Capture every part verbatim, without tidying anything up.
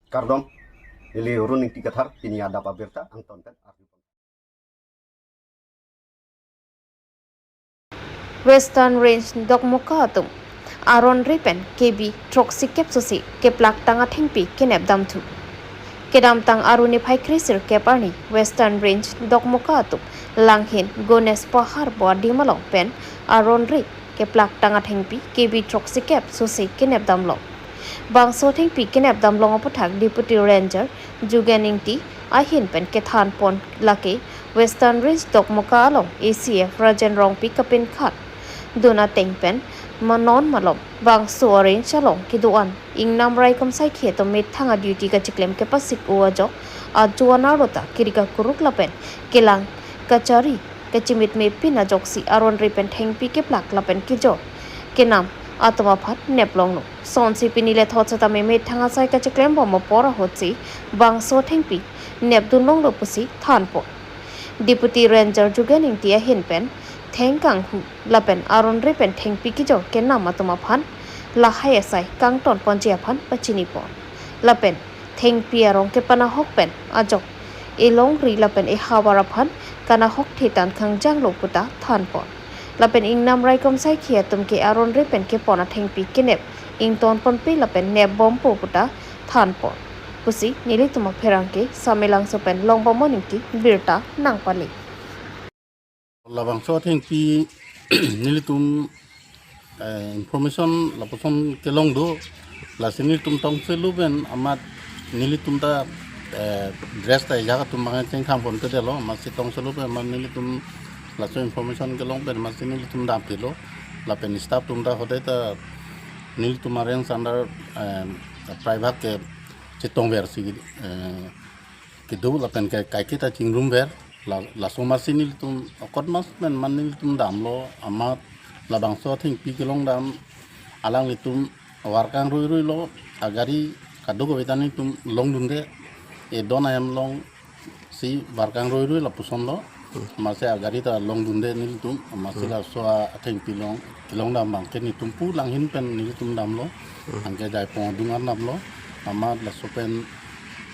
Kardom, neli Arun Ingti Kathar, pini adap abirta angton pen arju. Western Range Dokmoka atum aron ri pen K B throksikep susi keplak tang athengpi kenep damthu. Kedamtang Arni phai kre sirkep arni Western Range Dokmoka atum Langhin Ganesh Pahar pu adim along pen aron ri keplak tang athengpi K B throksikep susi kenep damlo. Bangso athengpi kenep damlong aputhak Deputy Ranger Jugen Ingti ahin pen kethan pon, lake Western Range Dokmoka along A C F Rajen Rongpi kapinkhat dun ateng pen ma non malom bangso a-range along kedo-an ingnam raikom saikhi atum methang a-duty kachiklem kepasik-o ajok ajo anerlo ta kiri kakuruk lapen kelang kachari kachimit mepin ajoksi aron ri pen thengpi keplak lapen kejor kenam atum aphan nep longlo. Sonsi pini lethot setame methang asai kachiklem bom apor ahutsi bangso athengpi nep dun longlo pusi than pon. Deputy Ranger Jugen Ingti ahin pen theng kanghu lapen aron ri pen thengpi kejor kenam atum aphan lahai asai kangton ponji aphan pachini pon. Lapen thengpi arong kepanahok pen ajok elongri lapen ehavar aphan kanahok thetan khangjanglo puta than pon. Lapen ingnam raikom saikhi atum ke aron ri pen kepon athengpi kenep ington ponpe lapen nep bompo puta than pon pusi nelitum apherangke Samelangso pen Longbomon Ingti birta nangpale. Labangso athengpi nelitum, eh, information lapuson kelong do, lasi nelitum tongselo pen amat nelitum ta, eh, dress ta ejak atum bang chengkhang pon kedelo, amatsi tongselo pen amat nelitum laso information kelong pen amatsi nelitum damphilo, lapen staff atum ta hodai ta nelitum a-range under, eh, private ke chetongver si, eh, kedo lapen ke kaiketa chingrumver, la, laso amatsi nelitum okot mas pen man nelitum damlo, amat labangso athengpi kelong dam alanglitum var kangruiruilo, agari kadokave ta nelitum longdunde, edon ayam alongsi var kangruirui lapuson lo, amatsi agari ta longdunde nelitum, amatsi laso athengpi along kelong dam abangke nelitum pu Langhin pen nelitum damlo, anke Jaipong adung an damlo, amat laso pen,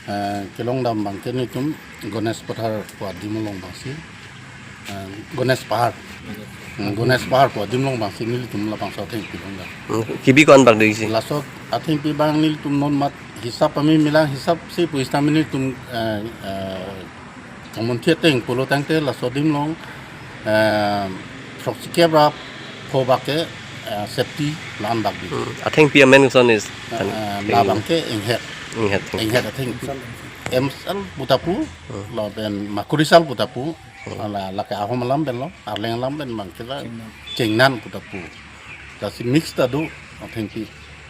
eh, kelong dam abangke nelitum Ganesh Pathar pu adim along abangsi, eh, Ganesh Pahar. Hmm, Ganesh Pahar pu adim along abangsi nelitum labangso athengpi long dam. Hmm, K B ko-an bang do isi? Laso athengpi abang nelitum non mat hisap ami melang hisap si pu sitame nelitum, eh, eh, kamunthi ateng pulo tangte laso adim along, eh, throksikep ra pho bak ke, eh, safety la-an bak di. Hmm. Athengpi amen koson is? Eh, eh, labangke inghet. Inghet athengpi. Inghet athengpi. Emsal pu ta pu, hmm, lapen makurisal pu ta pu, hmm, la, lake ahom alam pen lo, Arleng alam pen abangke la chengnan, chengnan pu ta pu. Lasi mix ta do athengpi.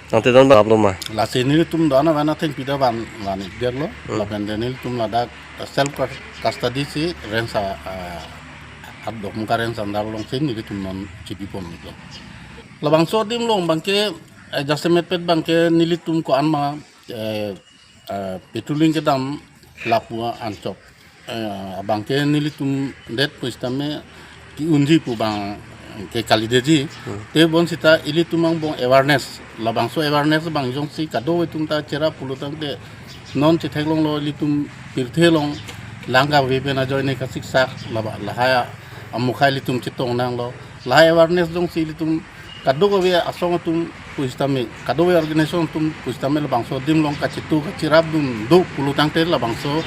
Tangte don bang aplo ma? Lasi nelitum don avan athengpi ta van, van ik-detlo. Hmm. Lapen de nelitum ladak self cus-, custody si range a, a, a-Dokmoka range under alongsi nelitum non chipi pon iklo. Labangso adim along abangke, eh, jasemet pet abangke nelitum ko-an ma, eh, eh, patrolling kedam lapu anchot, eh, abangke nelitum det pu sitame ke-unji pu abangke kalideji. Hmm. Te bonsita ilitum angbong awareness, labangso awareness abang jongsi kadokave atum ta cherap pulo tangte non chetheklonglo ilitum pirthe along lang kave pen ajoine kasiksak laba lahai amukhai ilitum chetong nanglo. Lahai awareness jongsi ilitum kadokave asong atum pu sitame, kadokave organization atum pu sitame labangso adim along kachitu kachirap dun do pulo tangte labangso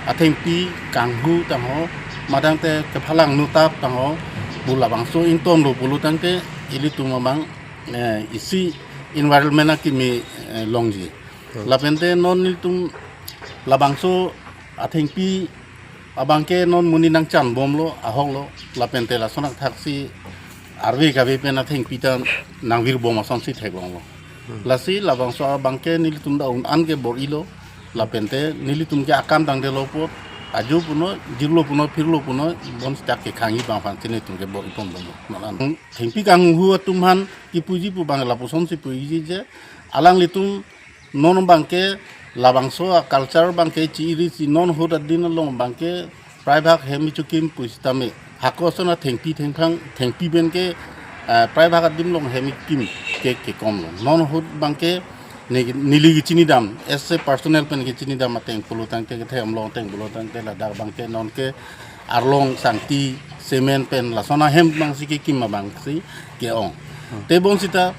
athengpi kanghu tangho, madang te kephalang nutap tangho, pu labangso ingtonlo pulo tangte ilitum abang, eh, isi environment akimi, eh, longji. Hmm. Lapen te non nelitum labangso athengpi abangke non monit nangchan bomlo, ahoklo, lapen te lason athaksi arve kave pen athengpi ta nangvir bom asonsi theklonglo. Hmm. Lasi labangso abangke nelitum ta un-an ke bor-ilo, lapen te nelitum ke akam tangdetlo apot, ajo punon, jirlo punon, phirlo punon, bonsita kekhangji abang aphansi nelitum ke bor-i pon bomlo. Non an. Thengpi kanghu atum aphan kipuji pu abang lapusonsi puji je, alanglitum non abangke labangso a-culture abangke chi-iri si non ahut adin along abangke prai bhag hem ichukim pu sitame. Hako ason athengpi thengphang, thengpi pen ke, eh, prai bhag adim along hem ikim ke, kekomlo. Non ahut abangke Ne-, neli kechinidam, as a personal pen kechinidam ateng pulotangte, kethe amlong ateng pulotangte, ladak abangke nonke arlong sangti, cement pen lason ahem abangsi kekim abangsi ke-ong. Hmm. Tebonsita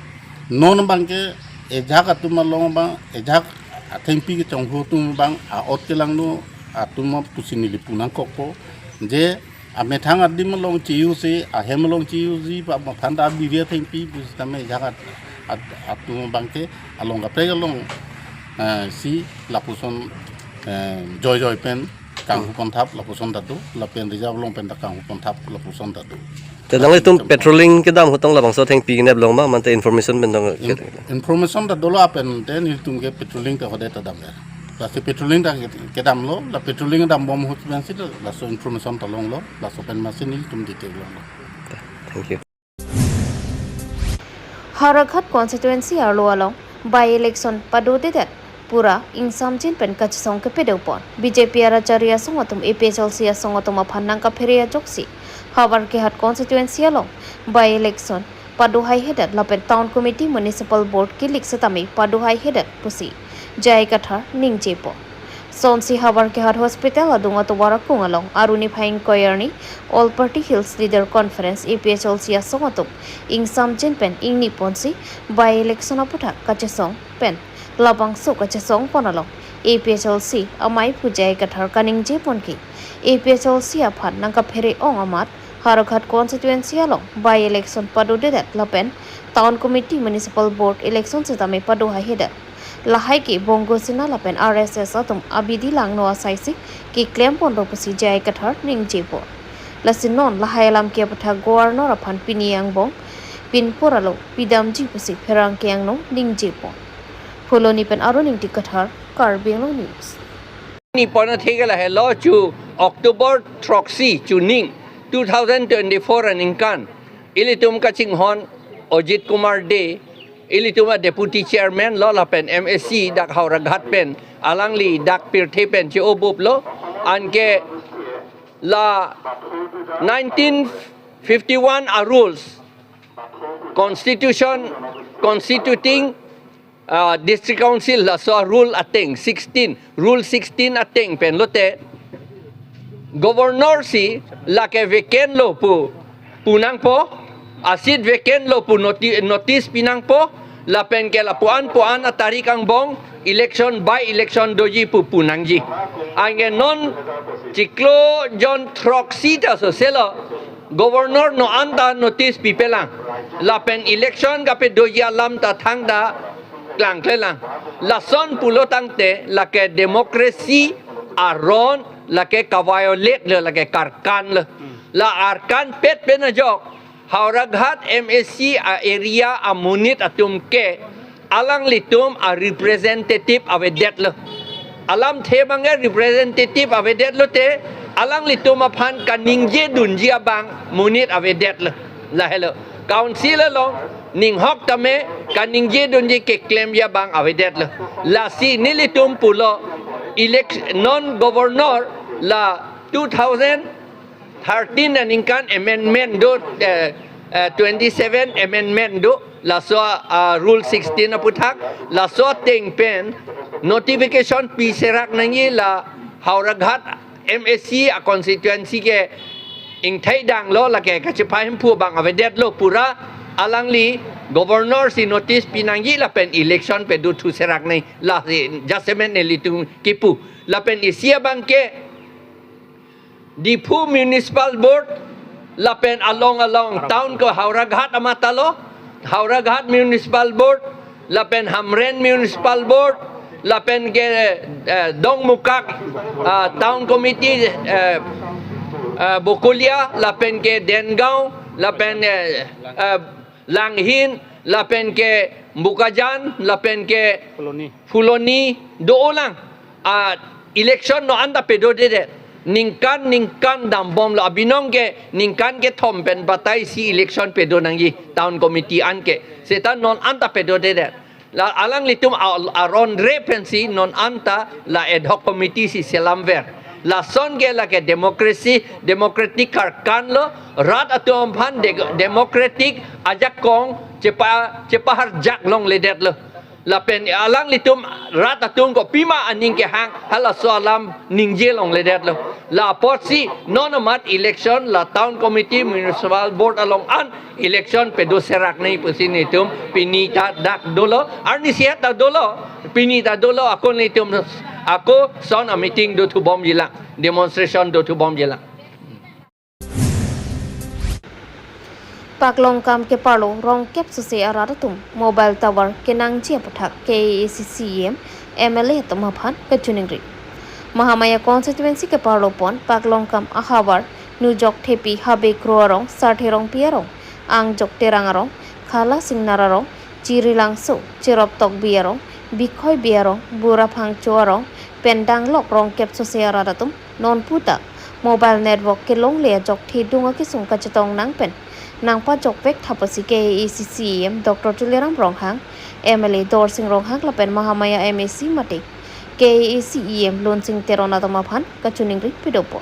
non abangke ejak atum along abang, ejak athengpi kechonghu atum abang, a-ot kelangno atum pusi neli pu nangkokpo. Je amethang adim along che-use, ahem along che-use, pa aphan ta abiri athengpi pusitame ejak at-, at-, atum abangke along kaprek along, eh, si lapuson, eh, joijoi pen kanghu ponthap lapuson ta do, lapen reserve along pen ta kanghu ponthap lapuson ta do. Te nanglitum patrolling kedam ahut tong labangso athengpi kenep long ma, mate information pen tong? In-, information ta dolo, lapen te nelitum ke patrolling ta hode ta damver. Lasi patrolling ta ke-, kedamlo, la patrolling dam bom ahut pensi laso information ta longlo, laso pen masi nelitum detail longlo. Thank you. Howraghat constituency arlo along by election padodedet pura ingsamjin pen kachesong kepadopon. B J P arachari asong atum A P H L C asong atum aphan nangkaphere ajoksi Howraghat constituency along by election padohaihedet lapen town committee municipal board kilik setame padohaihedet pusi J I Kathar ningjepo. Sonsi Howraghat Hospital adung atovar akung along arni phai ingkoi arni All Party Hills Leader Conference A P H L C asong atum ingsamjin pen ingniponsi by election aputhak kachesong pen labangso kachesong pon along A P H L C amei pu J I Kathar kaningjeponke A P H L C aphan nangkaphere ong amat Howraghat constituency along by election padodedet lapen town committee municipal board election setame padohaihedet. Lahai ke Bongo Sena lapen R S S atum abidi langno asaisi keklem ponlo pusi J I Kathar ningjepo. Lasi non lahai alam ke aputhak Governor aphan pini angbong pinpur alo pidamji pusi pherangke angno ningjepo. Phuloni pen Arun Ingti Kathar, Karbi Anglong News. Ni pona theke lahelo chu October throksi chuning two thousand twenty-four aningkan. Ilitum kachinghon Ajit Kumar Dey, ilitum a deputy chairman lo lapen M A C dak Howraghat pen, alangli dak pirthe pen che-obuplo, anke la nineteen fifty-one a rules, constitution, constituting ah, District Council laso rule ateng sixteen, rule sixteen ateng pen lote, Governor si lake vacant lo pu, pu nangpo, a seat vacant lo pu noti-, notice pi nangpo, lapen ke la puan puan a tarik angbong election, by election doji pu pu nangji. Anke non chiklo jon throksi ta soselo, Governor non anta notice pipelang. Lapen election kapedoji alam ta thangta klangklelang. Lason pulo tangte lake democracy aron lake ka-violate lo, lake karkan lo. La arkan pet pen ajok Howraghat M A C a area amonit atum ke alanglitum a representative avedetlo. Alamthe abangke representative avedetlo te, alanglitum aphan kaningje dunji abang monit avedetlo. Lahelo. Council along ninghok tame kaningje dunji keklemji abang avedetlo. Lasi nelitum pulo elect-, non governor la two thousand thirteen aningkan amendment do, eh, eh, twenty-seven amendment do, laso, ah, rule sixteen aputhak, laso ateng pen notification piserak nangji, la Howraghat M A C a constituency ke ingthai danglo, lake kachepahemphu abang avedetlo, pura alangli governor si notice pi nangji lapen election pedo thuserak nangji, lasi jasemet nelitum kipu. Lapen isi abangke Diphu Municipal Board lapen along along town ko Howraghat amatalo, Howraghat Municipal Board lapen Hamren Municipal Board lapen ke, eh, Dongmukak, ah, Town Committee, eh, eh, Bokolia lapen ke Dengaon lapen, eh, eh, Langhin lapen ke Bokajan lapen ke Phuloni. Phuloni do-olang. Ah, election non anta pedodedet. Ningkan ningkan dambomlo, abinong ke ningkan kethom pen batai si election pedo nangji town committee anke. Seta non anta pedodedet. La alanglitum a-, aron re pensi non anta la ad hoc committee si selamver. Lason ke lake democracy, democratic karkan lo, rat atum aphan de-, democratic ajakong chepa-, chepaharjak longledetlo. Lapen alanglitum rat atum kopima aning kehang halaso alam ningje longledetlo. La apotsi non amat election la town committee, municipal board along an election pedo serak nangji pusi nelitum pini ta dak dolo, arnisi ta dolo, pini ta dolo, ako nelitum ako son a meeting dothubomjilang, demonstration dothubomjilang. Paklongkam keparlo rongkep sose arat atum mobile tower kenangji aputhak K A A C C E M, M L A atum aphan kachiningri. Mahamaya constituency keparlo pon Paklongkam ahavar Nujokthepi Habe Kro arong, Sarthe Rongpi arong, Angjok Terang arong, Khala Singnar arong, Chirilangso, Cherop Tokbi arong, Bikhoi Bi arong, Bura Phangcho arong, pen danglok rongkep sose arat atum non puta mobile network kelongle ajok thedung akesung kachetong nang pen nangpajokvek tha pusi K A A C C E M Doctor Tuliram Ronghang, M L A Dorsing Ronghang lapen Mahamaya M A C mate K A A C E M Lunsing Teron atum aphan kachiningri pedopon.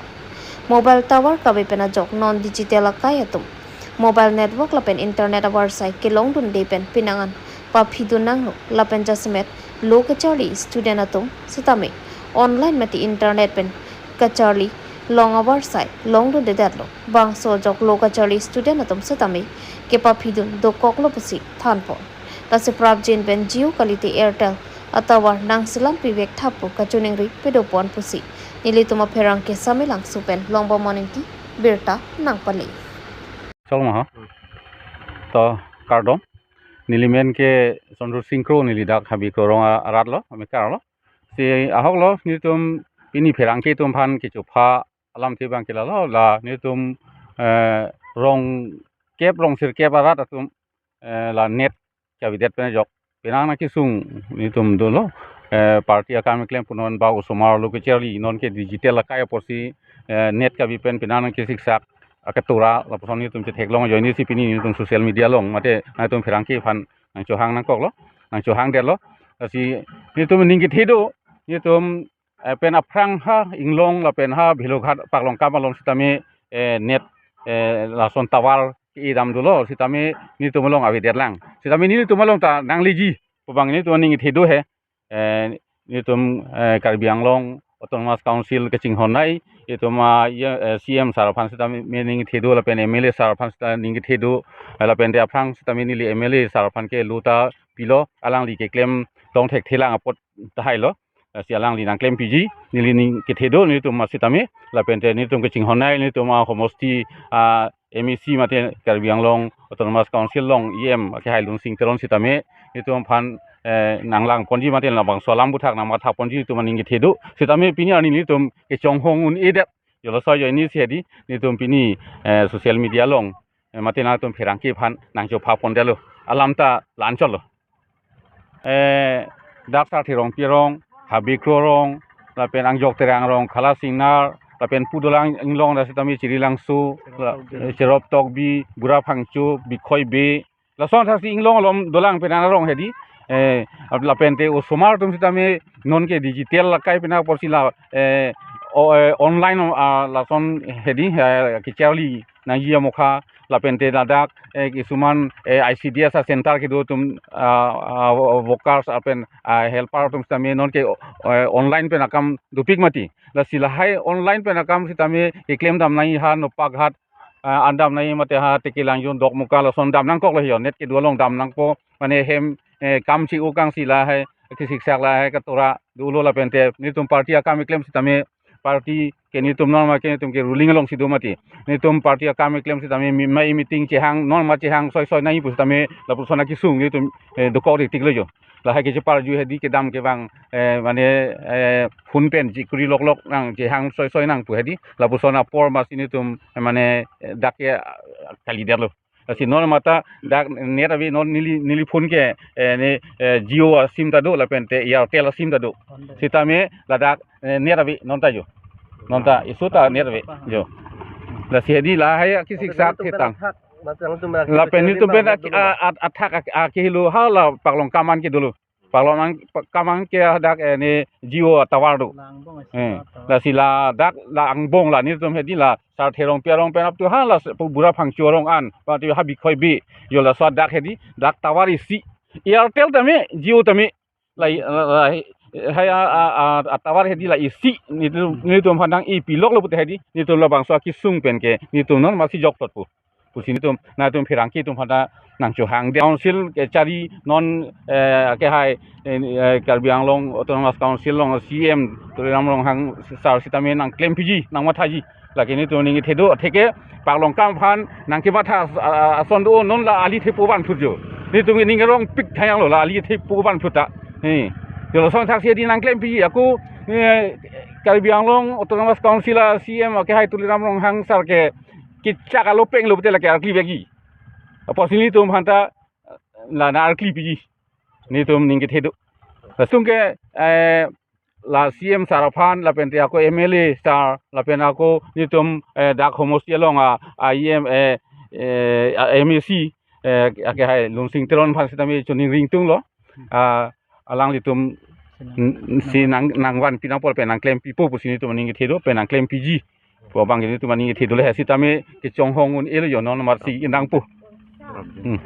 Mobile tower kave pen ajok non digital akai atum mobile network lapen internet avarsai kelongdunde pen penang an paphidun nanglo lapen jasemet lo kacharli student atum setame online mate internet pen kacharli long avarsai longdundedetlo. Bangso ajok lo kacharli student atum setame kepaphidun dokoklo pusi thanpon. Lasi prapjin pen Jio kalite Airtel atower nangselam pivek tha pu kachiningri pedopon pusi nelitum apherangke Samelangso pen Longbom Morning Tea birta nangpale. Chok maha. To kardom. Neli men ke Chandra Sing Kro, neli dak Habe Kro arong a-, arat lo, amekar lo. Si ahok lo, nelitum pini pherangke atum aphan kechopha alamthe abang ke lalo, la nelitum, eh, rongkep rongsirkep arat atum, eh, la net kavedet pen ajok penang nangkesung nelitum dolo, eh, party akam keklem pu non ba osomar lo kacharli non ke digital akai apotsi, eh, net kave pen penang nangkesiksak akatora lapuson nelitum chetheklong ajoine si pini nelitum social media along mate nangtum pherangke aphan nangchohang nangkoklo, nangchohangdetlo. Lasi nelitum ning kethe do, nelitum, eh, pen aphrang ha Inglong lapen ha Bhelughat Paklongkam along setame, eh, net, eh, lason tower ke-e dam dolo, setame nelitum along avedet lang. Setame nelitum along ta nangleji pu abang nelitum ning kethe do he. Eh, nelitum, eh, Karbi Anglong Autonomous Council kachinghon nai, itum, ah, ya, eh, C M sir aphan setame ning kethe do lapen M L A sir aphan seta ning kethe do, eh, lapen te aphrang setame neli M L A sir aphan ke lo ta pilo, alangli keklem tong thekthelang apot tahai lo. Eh, si alangli nangklempiji, neli ning kethe do, nelitum ma setame, lapen te nelitum kachinghon nai, nelitum, ah, homosti, ah, M A C mate Karbi Anglong Autonomous Council along E M kehai Lunsing Teron setame, nelitum aphan, eh, nanglangponji mate labangso alam aputhak nangmathaponji nelitum aning kethe do. Setame pini arni nelitum kechonghong un-edet. Joloso ajoine si hedi, nelitum pini, eh, social media along, eh, mate nangtum pherangke aphan nangchophapondetlo. Alam ta la-anchot lo. Eh, dak Sarthe Rongpi arong, Habe Kro arong, lapen Angjok Terang arong, Khala Singnar, lapen pu dolang Inglong dak setame Chirilangso, la, eh, Cherop Tokbi, Bura Phangcho, Bikhoi Be. Lason thaksi Inglong along dolang penang arong hedi. Eh, lapen te osomar atum setame non ke digital akai penang apotsi la, eh, o, eh, online, ah, lason hedi, eh, kacharli nangji amokha, lapen te ladak, eh, kisuman, eh, I C D S a center kedo atum, ah, ah, wo-, workers lapen, ah, helper atum setame non ke, eh, online pen akam dopik mati. Lasi lahai online pen akam setame keklem dam nangji ha Nopakhat, ah, an dam nangji mate ha Tekelangjun Dokmoka lason dam nangkoklo he, net kedo along dam nangpo mane hem, eh, kam chi-o kangsi lahai kesiksak lahai katora dolo lapen te nelitum party akam keklem setame party ke nelitum normal ke nelitum ke ruling alongsi do mati. Nelitum party akam keklem setame mi-, mai meeting chehang normal chehang soi soi nangji pu setame lapuson akesung nelitum, eh, dokok ri tiklo jo. Lahai kecheparju hedi kedam kevang, eh, mane, eh, phone pen chikuri loklok nang chehang soi soi nang pu hedi. Lapuson apor masi nelitum, eh, mane, eh, dak ke, ah, kalidetlo. Lasi non mate dak net ave non neli, neli phone ke, eh, ne, eh, Jio a sim ta do lapen te Airtel a sim ta do. Setame ladak, eh, net ave non ta jo. Non ta isu ta net ave jo. Lasi hedi lahai kesiksak ketang. Lapen nelitum pen a, a, a, athak a, a, kehelo ha la Paklongkam an kedo lo. Paklongkam an ke dak, eh, ne Jio tower do. Eh, lasi ladak la angbong la nelitum hedi la Sarthe Rongpi arong pen up to ha la se-, pu Bura Phangcho arong an, pati ha Bikhoi Be, jo laso dak hedi, dak tower isi, Airtel tame, Jio tame, la, la, la, hai a, a, a, a tower hedi la isi, netum, netum aphan nang-ipiloklo pute hedi, netum labangso akesung pen ke, netum non masi joktot pu. Pusi netum, nangtum pherangke atum aphan ta nangchohang. Council kechari non, eh, ke hai, eh, eh, Karbi Anglong Autonomous Council along C M Tuliram Ronghang sar sitame nangklempiji, nangmathaji. Lake netum ning kethe do, atheke Paklongkam aphan nangkematha as-, a-, a-, ason do, non la ali thepo vanphut jo. Netum ning rongpik thayanglo la ali thepo vanphut ta. He. Jolo song thaksi hedi nangklempiji ako, eh, Karbi Anglong Autonomous Council a C M ake hai Tuliram Ronghang sar ke kechak alopenglo pute lake arkli vekji. Apotsi netum aphan ta la nang-arklipiji. Netum ning kethe do. Lason ke, eh, la C M sar aphan, lapen te ako M L A sar, lapen ako netum, eh, dak homosti along a, a E M, eh, eh, a M A C, eh, ake hai Lunsing Teron aphan sitame choningri ingtunglo. Ah, alanglitum n-, si nang, nangvanpi nangpo pen nangklempipo pusi netum ning kethe do, pen nangklempiji pu abang netum ning kethe do le, sitame kechonghong un-elo jo non masi indang pu. Hmm.